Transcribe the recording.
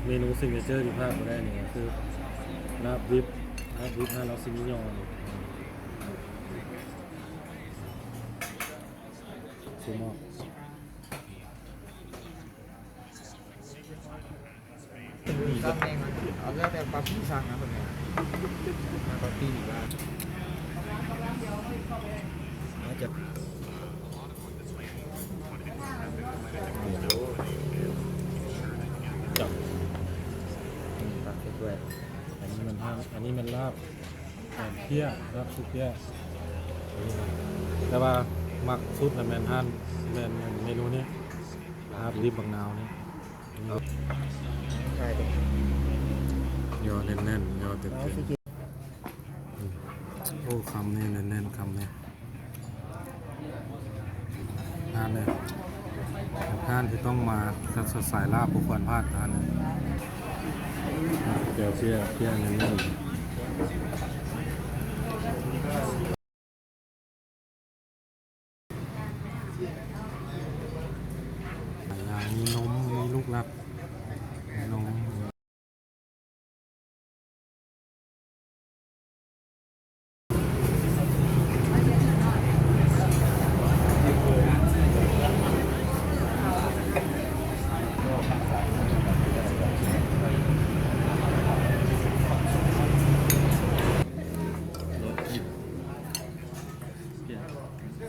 ເມນູຊິກເນເຈີທີ່ພາດບໍ່ໄດ້ນີ້ກໍຄືລາບດິບ ລາບດິບຮ້ານລາວຊິມີຍໍ່ນີ້ ຊຸມອກ. ເອົາແລ້ວແຕ່ປາປີ້ສັ່ງນະເພິ່ນ ມາປາປີ້ວ່າ ມາຈາກ ອັນນີ້ແມ່ນລາບ ອັນນີ້ແມ່ນລາບ ເອີ ເພຍ ລາບຊຸເພຍ ແຕ່ວ່າມັກສຸດລະແມ່ນຮ້ານ ແມ່ນເມນູນີ້ ລາບດິບບັກນາວນີ້ ຍໍແໜ້ນໆ ຍໍເຕັມໆ ໂອ້ ຄຳນີ້ແໜ້ນໆ ຄຳນີ້ ຮ້ານນີ້ ຮ້ານທີ່ຕ້ອງມາ ສາຍລາບບໍ່ຄວນພາດ ຮ້ານນີ້ ແຈ່ວເພຍ ເພຍແໜ້ນໆ.